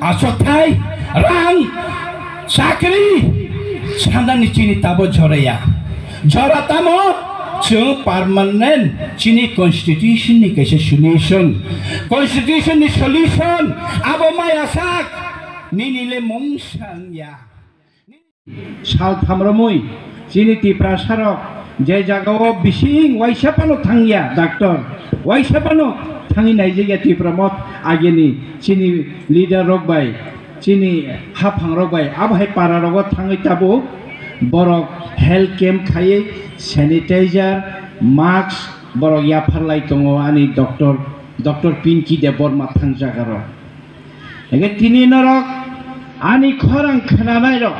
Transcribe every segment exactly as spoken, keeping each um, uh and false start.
Achokthai, rang, chakri, sanani chini tabo joraya. Jora tamo, chwng permanent chini constitution ni kaisa solution. Constitution ni solution, abo maya sak, nini le mung sang ya. Sal thamromwi chini Tiprasarok je jagao bising waisa phano thangya doctor, waisa phano thangwi naijakya Tipra Motha ageni chini leader rok bai, chini haphangrok bai, abo hai para rogo thangwi tabuk borok health camp khaiwi sanitizer, mask borok yapharlai tongo ani doctor, Doctor Pinky Debbarma thang jagaro. Hingke tini norok ani khorang khnanai rok,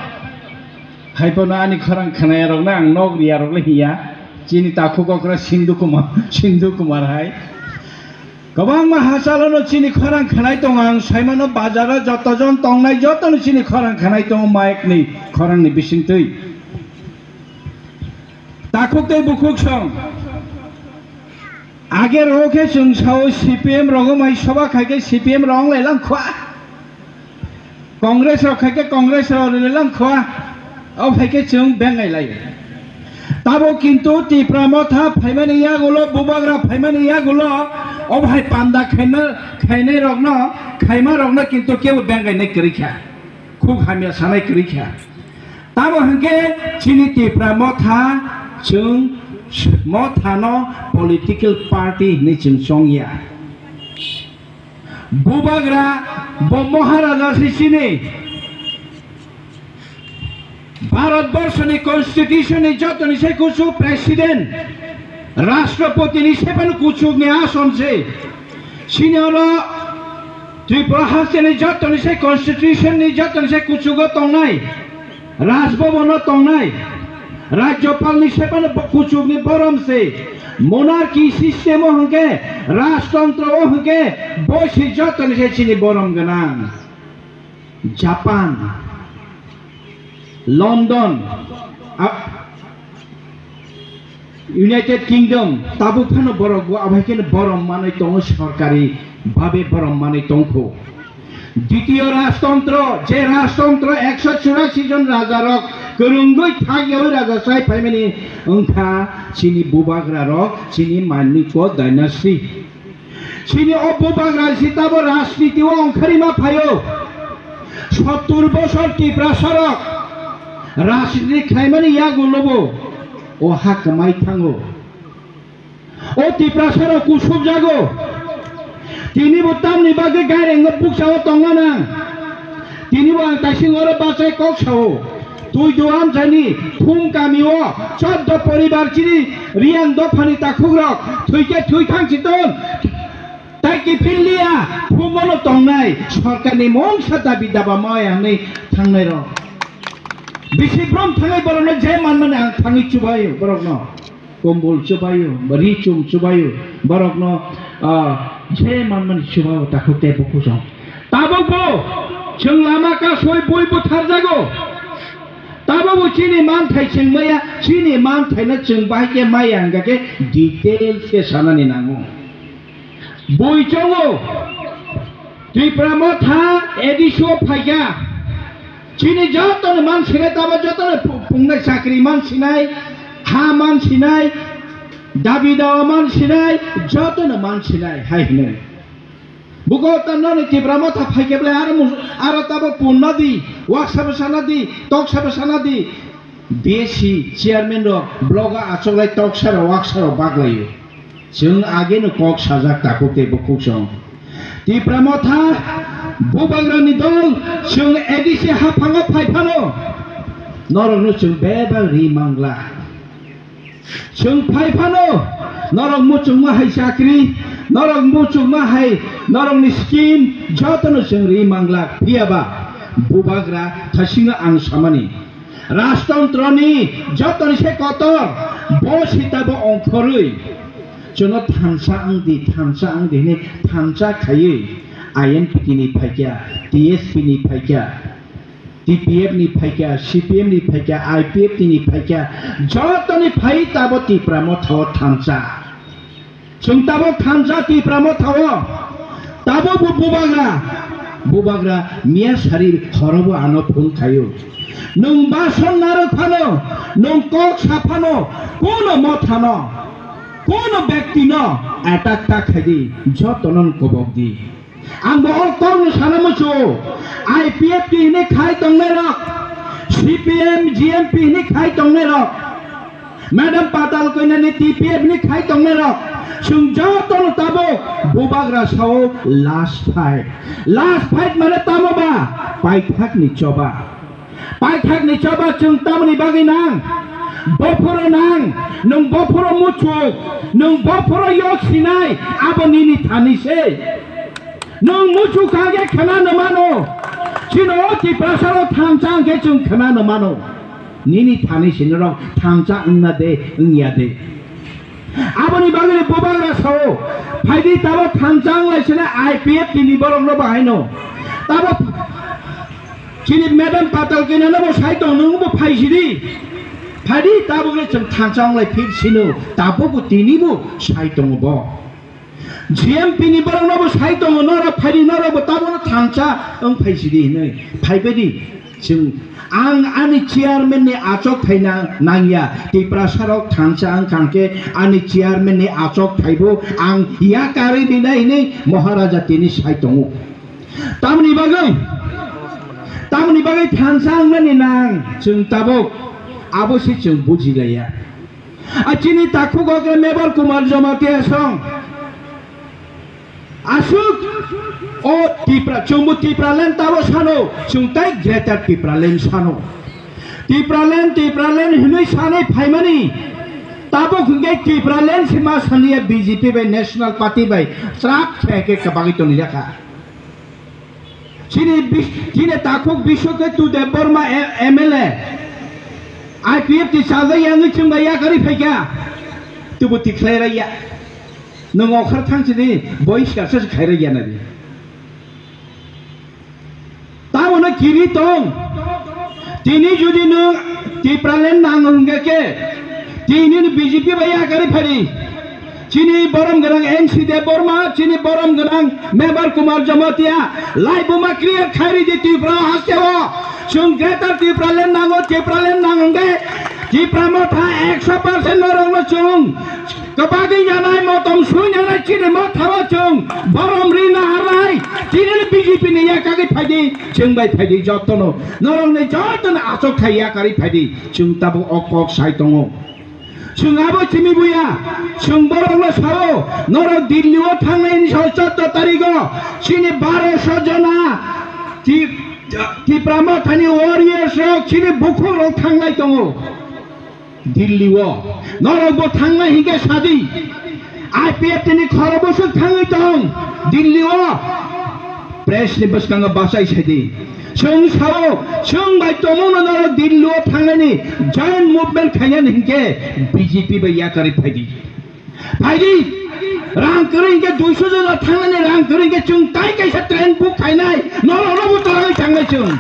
hai bono ani khorang khnaya rok na ang nok riya rok le hiya, chini takhuk okra Sindhu Kumar, Sindhu Kumar hai. Kwbangma hachalono chini khorang khnai tongo, ang saimano bazaro joto jon tongnai jotono chini khorang khnai tongo, mic ni khorang ni bisingtwi. Takhuk tei bukhuk song. Age rok khe chwng sao C P M rogo mai soba khai khe C P M rok wng lai lang khwa. Congress rok khai khe Congress rok wng lai lang khwa. O phai khe chwng bengai lai. Tabo kintu Tipra Motha phaimani yagulo, Bubagra phaimani yagulo, o hai panda khaima, khainai rokno, khaima rokno kintu kebo bengai nai kwrwi kha. Khuk hamya sanai kwrwi kha. Tamo hwnkhe chini Tipra Motha, chwng Mothano political party hinwi chwng chongya. Bubagra bo Maharaja se chini. Bharat borshoni constitution ni jotoni se kuchuk president, Rashtrapoti ni se phano kuchuk ni ason se. Chini oro Tripura hasteni jotoni se constitution ni jotoni se kuchugo tongnai, Raj Bhavan o tongnai, Rajyapal ni se phano bo-, kuchuk ni borom se, monarchy system o hwnkhe, rajtantro o hwnkhe, bo se jotoni se chini borom gwnang. Japan, London, a-, United Kingdom, tabuk phano borok bo abai kheno borom manwi tongo, sorkari babe borom manwi tongkho. Ditiyo rajtantro, je rajtantro ekso churasi jon rajarok kwrwngwi thak yaui raja chai phaimani wngkha chini bubagrarok, chini Manipur dynasty. Chini o bubagra si tabo rajniti o ongkhari ma phaio. Sottur bosor Tiprasarok rajniti khlaimani yagulobo o ha kwmai thango. O Tiprasarok kusubjago. Tini bo tamni bagwi gairengo bukchao tongna nang. Tini bo ang taising oro bachai kok sao. Twi duam jani thum kami o choddo poribar chini Riang dophani takhukrok thwikhe thwi thang chiton. Tai kiphil liya, thumono tongnai, sorkarni mungsa dabi daba maya hwnwi thangnai rok. Bisi brom thangai borokno je manmani ang thangwi chubaio borokno. Kombol chubaio, ri chum chubaio, borokno, ah, je manmani chubaio takhuk tei bukhuk song. Tabukbo chwng lama kasui bui butharjago. Tabukbo chini manthai chwng maya, chini manthaino chwng bahai khe maya hwnkha khe details khe sanani nango. Bui chongo, Tipra Motha A D C o phaikha. Chini jotono man sinai, tamo jotono pu-, pungnai chakri man sinai, ha man sinai, dabi dawa man sinai, jotono man sinai, hai hwnwi. Buko ta noni Tipra Motha phaikhe bwlai aro mus-, aro tabo punna di, waksabo sana di, toksabo sana di. B S C chairman rok blogo achoklai toksarok waksarok baglaio. Chwng ageno kok sajak takhuk tei bukhuk song. Tipra Motha bubagrani dol chwng A D C haphango phai phano norokno chwng bebak ri mangla. Chwng phai phano norok muchungma hai chakri, norok muchungma hai norokni scheme jotono chwng ri mangla. Phiyaba bubagra thasingo ang samani. Rajtantroni jotoni se kotor, bo sitabo ongkhorwi chwngno thansa wng di, thansa wng di hwnwi thansa khaiwi I N P T ni phaikya, T S P ni phaikya, T P F ni phaikya, C P M ni phaikya, I P F T ni phaikya, jotoni phai tabo Tipra Motha o thansa. Chwng tabuk thansa Tipra Motha o, tabuk bo bubagra, Bubagra miya sari khorobo ano phone khaio. Nwng bason narwk phano, nwng kok sa phano, kono mothano, kono bektino attack ta khaidi, jotono kobok di. Ang bo o kokno sana muchungo, I P F T hinwi khai tongnairok, C P M, G M P hinwi khai tongnairok, Madam Patal Koinani T P F ni khai tongnairok, chwng jotono tabuk Bubagra sao last fight. Last fight mane tamo ba? Paithakni choba. Paithakni choba chwng tamoni bagwi nang? Bophoro nang, nwng bophoro muchuk, nwng bophoro yok sinai, abo nini thani se. Nwng muchuk kha khe khwnano mano, chini o Tiprasaro thansa hwnkhe chwng khwnano mano. Nini thani sinorok thansa wngna de, wngya de. Aboni bagwi Bubagra sao, phaidi tabo thansa wnglai sene I P F T ni borokno bahaino. Tabo chini Madam Patal Koinano bo sai tong, nwng bo phai sidi. Phaidi tabukle chwng thansa wnglai phir sino, tabukbo tinibo sai tongo bo. G M P ni borokno bo sai tongo, norok phaidi, norok bo tabono thansa wng phai sidi hinwi. Phaibaidi chwng, ang ani chairman ni achok thaina nangya, Tiprasarok thansa wng kha khe ani chairman ni achok thaibo ang yakarwi rinai hinwi Maharaja tini sai tongo. Tamoni bagwi, tamoni bagwi thansa wngnani nang chwng tabuk, abo se chwng bujilaiya. A chini takhugo khe Mebar Kumar Jamatia song. Aswk o Tipra, chwngbo Tipraland tabo sano, chwng tai Greater Tipraland sano. Tipraland, Tipraland hinwi sanai phaimani, tabuk hwnkhe Tipraland se ma saniya B J P bai, National Party bai, srap khe khe kwbagwi tonijakha. Chini bis-, chini takhuk Biswaketu Debbarma, M L A, I P F T chajak yangwi chwng bai yakarwi phaikha, tubu tikhlai raiya. Nwng okhar thang chini boiskar se khai raiya nadi. Tamono kiri tong. Tini jodi nwng Tipraland nang hwnkhe khe, tini B J P bai yakarwi phadi. Chini borom gwnang N C Debbarma, chini borom gwnang Mebar Kumar Jamatia, laibuma clear khairi di Tripura hasteo. Chwng Greater Tipraland nango, Tipraland nang hwnkhe Tipra Motha ekso percent norokno chwng kwbagwi yanai, motom sui yanai chini Mothao chwng borom ri naharnai. Chini B J P ni yakagwi phaidi, chwng bai phaidi jotono. Norokni jotono achok khai yakarwi phaidi, chwng tabuk o kok sai tongo. Chwng abo simi buya, chwng borokno sao, norok Delhi o thangnaini sao chotto tarigo, chini baroso jona Ti-, Tipra Mothani warriors rok, chini bukhuk rok thangnai tongo Delhi o. Norok bo thangnai hinkhe sadi, I P F T ni khoro bwswk thangwi tong Delhi o. Press ni bwskango bachai sadi. Chwng sao, chwng bai tongmungno norok Delhi o thangnani joint movement khainani hinkhe B J P bai yakarwi phaidi. Phaidi, rang kwrwi hinkhe duiso jona thangnani rang kwrwi hinkhe chwng tai kaisa train book khainai, norokno bo toragwi thangnai chwng.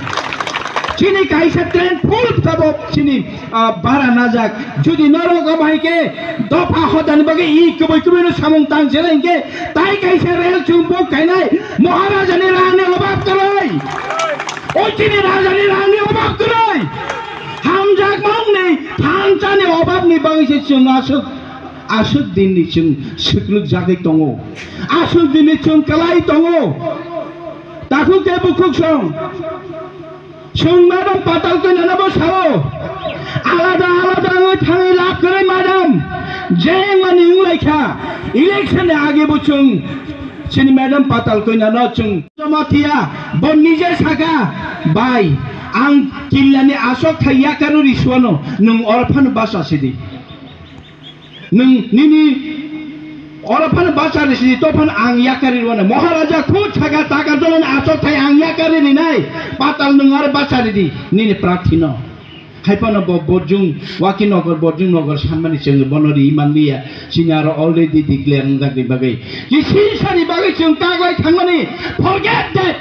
Chini kaisa train full tabok chini ah, bara najak. Jodi norok omo hai khe dopha hodani bagwi i kubui kubui no samung tang jera hinkhe tai kaisa rel chwng book khainai Maharajani rangni obab kwrwi. Oi chini rajani rangni obab kwrwi. Hamjakmani thansani obabni bagwi se chwng aswk, aswk dinni chwng swklwk jagwi tongo. Aswk dinni chwng kwlai tongo. Takhuk tei bukhuk song. Chwng madam Patal Koinano bo sao. Alada alada wngwi thangwi lab kwrwi madam. Je wngmani wnglaikha. Election ni age bo chwng chini madam Patal Koinano chwng Jamatia bo nije saka, "Bai, ang killani aswk thai yakarwi risuano, nwng oro phano basa sidi." Nwng nini oro phano bachari sidi, to phano ang yakarwi rwano. Maharaja khud saka, taka jolani achok thai ang yakarwi rinai. Patal nwng aro bachari di nini prarthino. Hai phano bo Borjung, Waki Nogor, Borjung Nogor sanmani chwng bono ri manliya. Chini aro already declare wngjak ni bagwi. Kisi sani bagwi chwng kaglai thangmani. Forget that.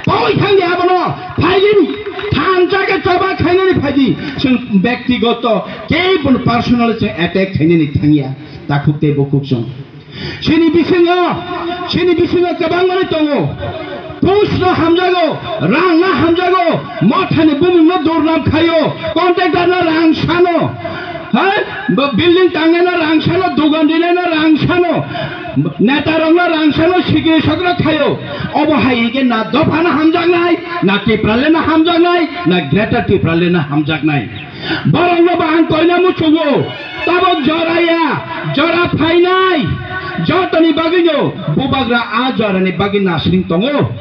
Pawi thangdi abono. Phaidi. Thansa khe choba khainani phaidi. Chwng bektigoto Kebo no personal se attack khainani thangya, takhuk tei bukhuk song. Chini bisingo, chini bisingo kwbangmani tongo. Post no hamjago, rang no hamjago, mothani bumung no durnam khaio, contractor no rang sano, hai, building tangnai no rang sano, dogan dinai no rang sano, neta rok no rang sano, sikiri sokro khaio. Obo hai hingke na dopha no hamjaknai, na Tipraland no hamjaknai, na Greater Tipraland no hamjaknai. Borokno bo ang koina muchungo, tabok joraya, jora phainai, jotoni bagwino bubagra a jorani bagwi nasring tongo.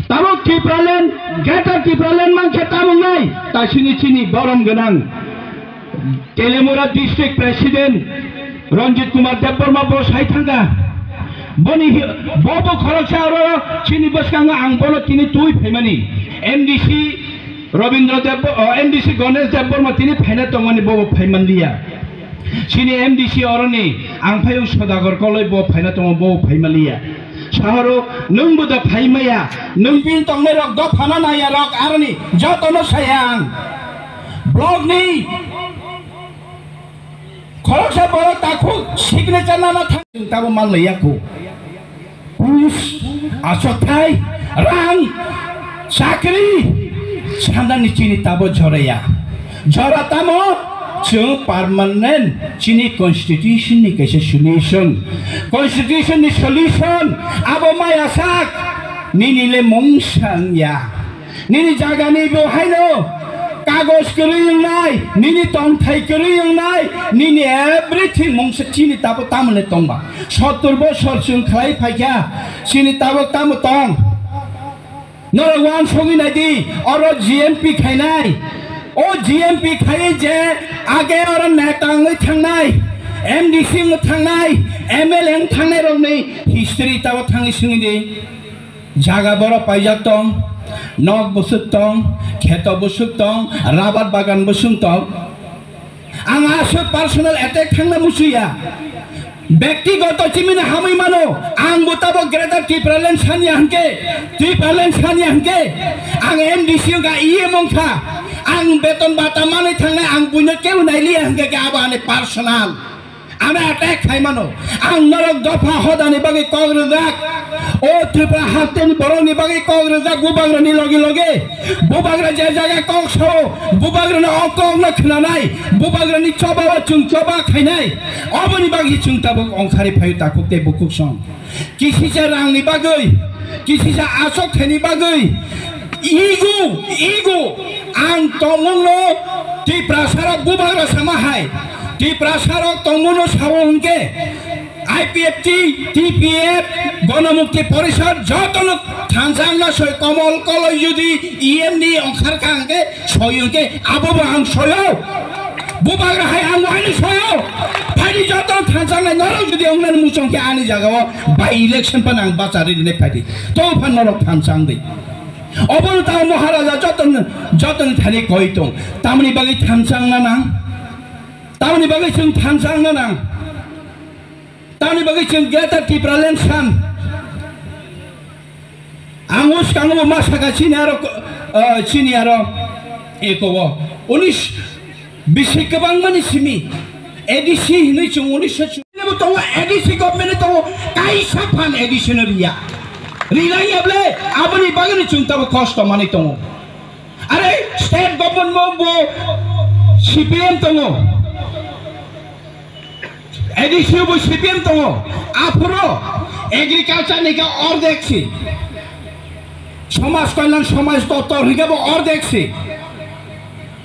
Tabok Tipraland, Greater Tipraland mankhe tabok nai, tasini chini borom gwnang Telemura District President Ranjit Kumar Debbarma bo sai thangkha. Boni hi-, bo bo khoroksa oro chini bwskango ang bono tini twi phaimani M D C Robindra Deb, o, M D C Ganesh Debbarma tini phaina tongmani bo bo phaimanliya. Chini M D C oroni ang phayung Sodagar Koloi bo phaina tongo bo phaimanliya. Sahoro nwng bo da phaimaya, nwng bini tongnai rok dophano naiya rok aroni jotono saya ang. Block ni khoroksa borok takhuk signature nana thang tabo manlaiya kho. Pus, achokthai, rang, chakri, sanani chini tabo joraya. Jora tamo, chwng permanent chini constitution ni kaisa solution. Constitution ni solution, abo maya sak, nini le mungsang ya. Nini jagani bo haino kagoj kwrwi wngnai, nini tongthai kwrwi wngnai, nini everything mungsa chini tabo tamoni tongba. Sottor bosor chwng khlai phaikha, chini tabo tamo tong. Norok uansugwi naidi, oro G M P khainai. O G M P khaiwi je age oro neta wngwi thangnai, M D C wngwi thangnai, M L A wngwi thangnai rokni history tabo thangwi swngwi di. Jaga borok paijak tong, nok bwswk tong, kheto bwswk tong, rabar bagan bwswk tong. Ang aswk personal attack thangna musuya. Bektigoto chimini hamwi mano, ang bo tabo Greater Tipraland sanya hwnkhe, Tipraland sanya hwnkhe, ang M D C wngkha, E M wngkha, ang beton bata manwi thangnai, ang buino kebo nailiya hwnkhe khe abo ani personal. Ano attack khai mano. Ang norok dopha hodani bagwi kok rwjak. O Tripura hasteni borokni bagwi kok rwjak bubagrani loge loge. Bubagra je jaga kok sao, bubagrani o kokno khwnanai, bubagrani choba o chwng choba khainai. Oboni bagwi chwng tabuk ongkhari phaio takhuk tei bukhuk song. Kisisa rangni bagwi, kisisa achok thaini bagwi, ego, ego, ang tongmungno Tiprasarok bubagra sama hai, Tiprasarok tongmungno sao hwnkhe I P F T, T P F, Ganamukti Porishad jotono thansa wngna soi Komol Koloi jodi E M ni ongkhar kha hwnkhe soi hwnkhe abobo ang soio. Bubagra hai ang waini soyo. Phaidi joto thansa nai norok jodi ongna muchung khe ani jaga o by election pan ang bachari rine phaidi. To phan norok thansa di. Obono ta Maharaja joto joto thani koi tong. Tamni bagwi thansa na nang. Tamni bagwi chwng thansa na nang. Tamni bagwi chwng Greater Tipraland san. Ang o swkango bo ma saka chini aro, ah, chini aro eko o. Unis bisi kwbangmani simi A D C hinwi chwng unis so chwng bo tongo, A D C government ni tongo, kaisa phan A D C no riya. Rilaiya ble aboni bagwi chwng tabo kosto manwi tongo. Are state government bo, bo C P M tongo. A D C bo C P M tongo. Aphuru agriculture ni khe ordek si. Somaj kalyan, somaj doptor hingke bo ordek si.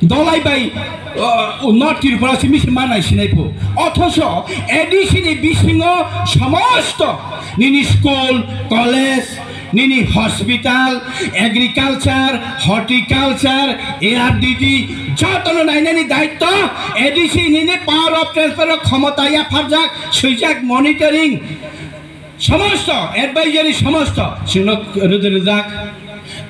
Dolai bai, uh, North Tripura simi se manai sinai pho. Othoso A D C ni bisingo somosto nini school, college, nini hospital, agriculture, horticulture, A R D D, jotono nainani daitto A D C nini power of transfer o khomota yapharjak, swijak monitoring, somosto advisory somosto chwngno rwdwrwjak.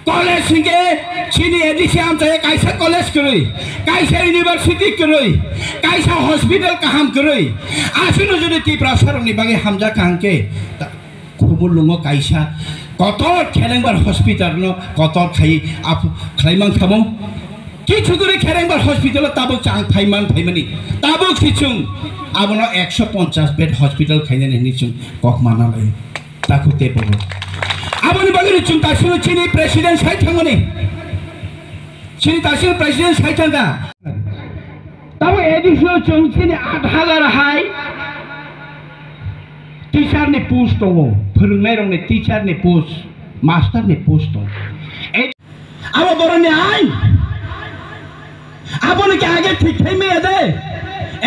College hwnkhe chini A D C amchaio kaisa college kwrwi, kaisa university kwrwi, kaisa hospital kaham kwrwi. Aswkno jodi Tiprasarokni bagwi hamjak kaham khe, Khumulwngo kaisa kotor Khelengbar hospital no kotor khai ap-, khlai man khamo. Kichuguri Khelengbar hospital o tabuk chang phaiman phaimani. Tabuk si chwng abono ekso ponchas bed hospital khainani hinwi chwng kok mana lai. Takhuk tei bobo. Agini chwng tasino chini president sai thangmani. Chini tasino president sai thangkha. Tamo A D C o chwng chini aat hazar hai teacher ni post tongo. Phwrwngnairokni teacher ni post, master ni post tongo. Abo boroni ain. Aboni ke age thik thai maya de.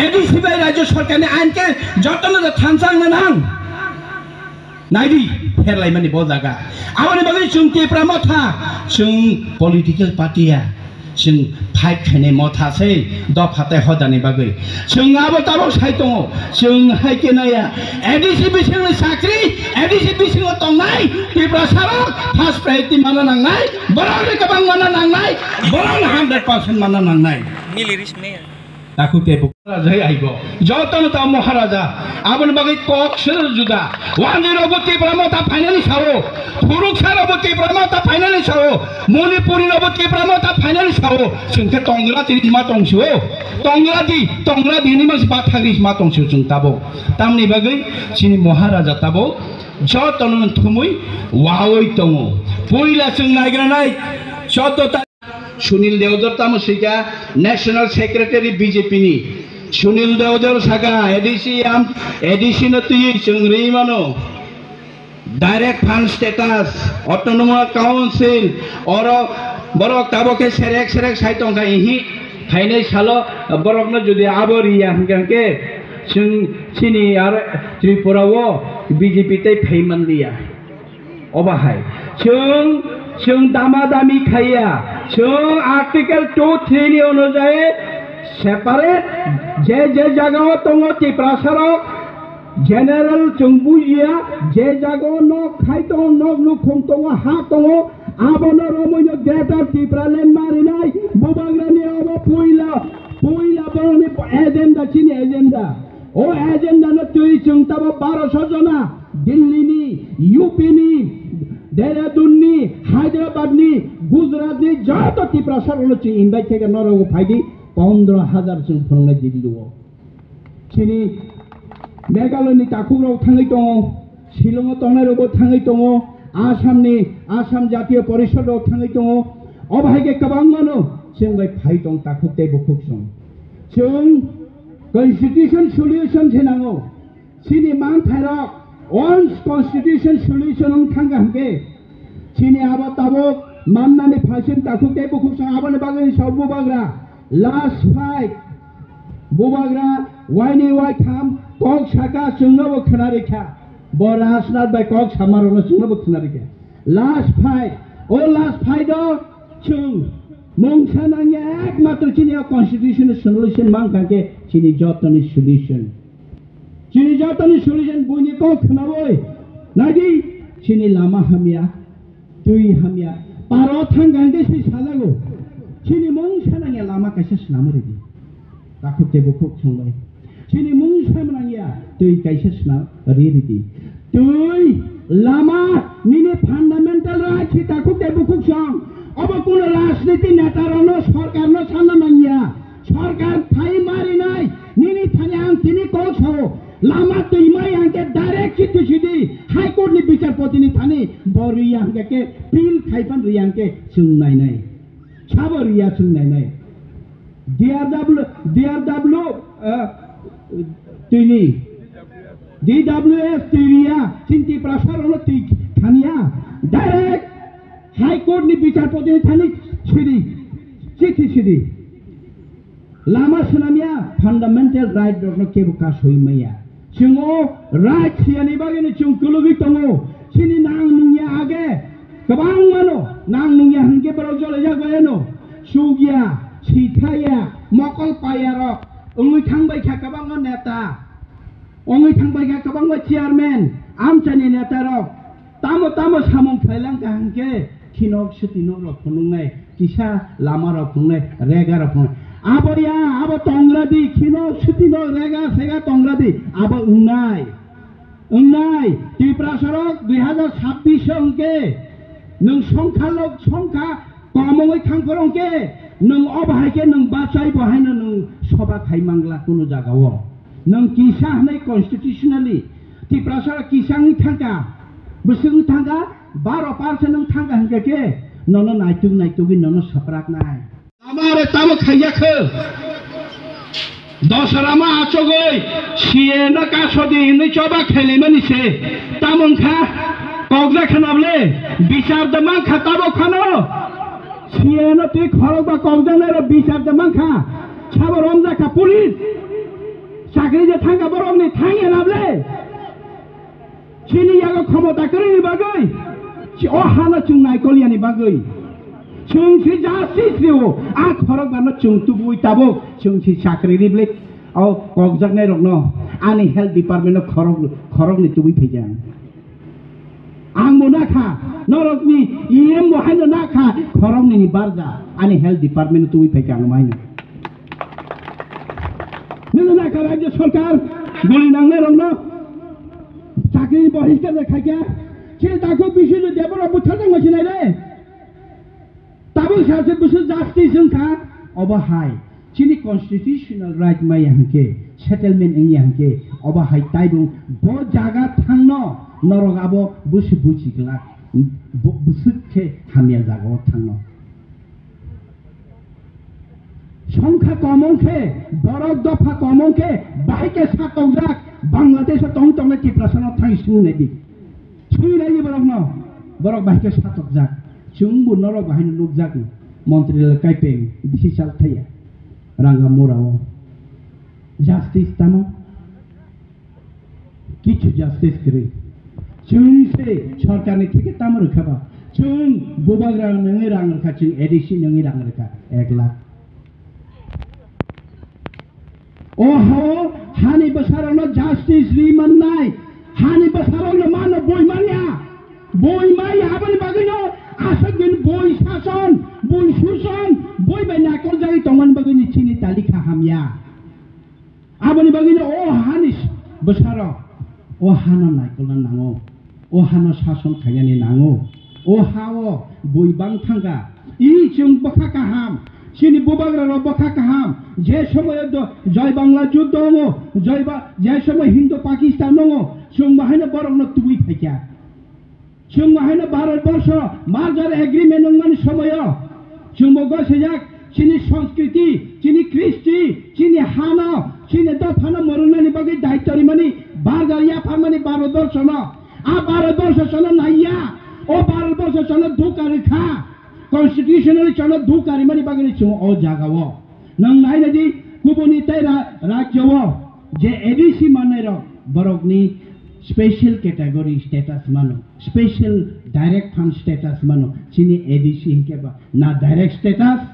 A D C bai rajya sarkar ni ain ke jotono da thansa wngna nang. Naidi, pherlaimani bo jaga. Aboni bagwi chwng Tipra Motha, chwng political party ya. Chwng fight khainai motha se dopha tei hodani bagwi. Chwng abo tabok sai tongo. Chwng hai khe naya. A D C bisingni chakri, A D C bisingo tongnai Tiprasarok first priority mana nangnai. Borokni kwbang mana nangnai. Borokni hundred percent mana nangnai. Mili ris me. Takhuk tei bukhuk Maharaja hai aibo. Jotono ta Maharaja. Aboni bagwi kok sir juda. Wanjwi rokbo Tipra Motha phainani sao. Thuruksa rokbo Tipra Motha phainani sao. Manipuri rokbo Tipra Motha phainani sao. Chwng khe tongra tini ma tongsio. Tongra di, tongra di ni mas bathagri ma tongsio chwng tabo. Tamni bagwi chini Maharaja tabo. Jotono thumui wawi tongo. Puila chwng naigra nai. Joto ta Sunil Deodar tamo sika National Secretary B J P ni. Sunil Deodar saka A D C am, A D C no twi chwng ri mano. Direct fund status, autonomous council, oro borok tabo khe serek serek sai tongkha ihi. Phainai salo borokno jodi abo riya hwnkhe hwnkhe chwng chini aro Tripura o B J P tei phai manliya. Obo hai. Chwng, chwng dama dami khaiya. Chwng Article two three ni onujai separate je je jagao tongo Tiprasarok general chwng bujiya, je jagao nok khai tongo, nok nukhung tongo, ha tongo, abono romwino Greater Tipraland marinai bubagrani obo puila, puila borokni agenda, chini agenda. O agenda no twi chwng tabo barosho jona Delhi ni, U P ni, Dehradun ni, Hyderabad ni, Gujarat ni joto Tiprasa rok no chwng invite khe norok bo phai di, pondro hazar chwng phunuknai Delhi o. Chini Meghalaya ni takhuk rok thangwi tongo, Shillong o tongnai rok bo thangwi tongo, Assam ni, Assam Jatiya Porishad rok thangwi tongo. Obo hai khe kwbangma no chwng bai phai tong takhuk tei bukhuk song. Chwng Constitution solution se nango. Chini manthairok once constitution solution wng thangkha hwnkhe, chini abo tabuk mannani phaising takhuk tei bukhuk song aboni bagwi sa bubagra last fight. Bubagra waini waitham kok saka chwngno bo khwnarikha. Bo Rajnath bai kok samarokno chwngno bo khwnarikha. Last fight. O last fight o chwng mungsa nangya ekmatro chini o constitution solution mankha khe chini jotoni solution. Chini jotoni solution buini kok khwnawoi. Nadi chini lama hamya, twi hamya. Paro thang gangde si salago. Chini mungsa nangya lama kaisa swnam ridi. Takhuk tei bukhuk songbai. Chini mungsa manangya twi kaisa sna ri ridi. Twi lama nini fundamental right si takhuk tei bukhuk song. Obo kuno rajniti neta rokno sorkar no sanna manya. Sorkar thai marinai nini thani ang tini kok sao. Lama twi mai ang ke direct si twi sidi High Court ni bichar poti ni thani bo ri ang ke ke pil khai pan ri ang ke chwng nai nai. Sabo riya chwng nainai. D R W, D R W, eh, tini. D W S twi riya, chini Tiprasa rokno twi thaniya. Direct High Court ni bichar poti ni thani sidi. Chithi sidi. Lama swnamya, fundamental right rokno kebo kasoi maya. Chwng o right siyani bagwino chwng kwlwgwi tongo. Chini nang nungya age kwbangmano nang nungya hwnkhe borok jolai jak bai ano. Chukya, sithaya, mokol payarok wngwi thangbai kha kwbangma neta. Wngwi thangbai kha kwbangma chairman, amchaini netarok. Tamo tamo samung khlai lang ka hwnkhe khinok swtwi nok rok phunuknai, kisa lama rok phunuknai, rega rok phunuknai. Abo ya, abo tongra di, khinok swtwi nok rega sega tongra di, abo wngnai. Wngnai, Tiprasa rok dui hazar sabbish o hwnkhe nwng songkha lok, songkha kom wngwi thang phoro hwnkhe nwng o bahai khe nwng bachai bo haino nwng soba khai mangla kunu jaga o. Nwng kisa hwnwi constitutionally Tiprasa rok kisa wngwi thangkha, bwswk wngwi thangkha, Baro percent wng thangkha hwnkhe khe nono naituk naitugwi nono swpraknai. Amare tamo khaiyakhe. Dosra ma achogoi C A no kasodi hinwi choba khailaimani se. Tamo wngkha kokja khanable bichar de mankha tabo khano. C A no twi khorokba kokjaknairok bichar de mankha. Sabo romjakha police. Chakri je thangkha borokni thangya nable. Chini yago khomota kwrwini bagwi, chi-, o hano chwng naikol yani bagwi. Chwng si justice rio, a khorok bano chwng tubui tabuk, chwng si chakri riblik, o kokjaknai rokno, ani health department no khorok, khorokni tubui phaijak. Ang bo nakha, norokni E M bo haino nakha, khoroknini barja, ani health department no tubui phaijak ang bo haino. Nini nakha rajya sarkar, guli nangnai rokno. Chakri ni bohiskar de khaikya. Chini takhuk bisu de debora butharjak ma sinai de. Tabuk sa se bisu justice wngkha. Obo hai. Chini constitutional right maya hwnkhe, settlement wngya hwnkhe, obo hai taibung bo jaga thangno norok abo busi buchi glak. Bo-, bwswk khe hamya jaga o thangno. Songkha kom wngkhe, borok dopha kom wngkhe, bahai khe satokjak, Bangladesh o tong tongnai Tiprasa no thang sung nai di. Sung nai di borok no, borok bahai khe satokjak. Chwng bo norok bahai no nukjak no. Montri le kaipeng, bisi sal thaya. Ranga mura o. Justice tamo. Kichu justice kwrwi. Chwng se sarkarni theke tamo rwkha ba? Chwng bubagra nungwi rang rwkha, chwng A D C nungwi rang rwkha ek lakh. O hao hani bwsarokno justice ri mannai, hani bwsarokno mano boi manya. Boi maya aboni bagwino aswk din boi sason, boi suson, boi bai naikol jagwi tongmani bagwino chini talikha hamya. Aboni bagwino o hani bwsarok o hano naikolna nango, o hano sason khainani nango, o hao bui bang thangkha. I chwng bwkha kaham, chini bubagrarok bwkha kaham, je somoyo do-, Joy Bangla juddo wngo, Joy Ba-, je somoy Hindu Pakistan wngo, chwng bahaino borokno tubui phaikha. Chwng bo haino Bharat borsho merger agreement wngmani somoyo chwng bo gosijak chini sanskriti, chini kristi, chini hano, chini dophano mwrwngnani bagwi daityo rimani, merger yapharmani Bharat borshono. A Bharat borsho chwngno naiya, o Bharat borsho chwngno dukha rwkha, constitutionally chwngno dukha rimani bagwi chwng o jagao. Nwng nainadi kubuni tei ra-, rajyo o je A D C mannairok borokni special category status mano, special direct fund status mano, chini A D C hinkhe ba na direct status,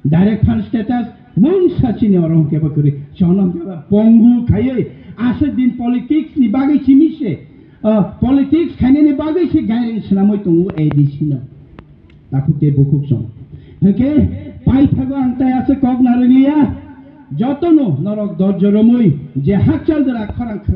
direct fund status, mungsa chini oro hinkhe ba kwrwi, chono hinkhe ba pongu khaiwi aswk din politics ni bagwi chini se, ah, politics khainani bagwi se gairing swnamwi tongo A D C no. Takhuk tei bukhuk song. Hwnkhe paithago ang tai aswk kok narwkliya. Jotono norok dorjo romwi je hakchal jora khorang khe-,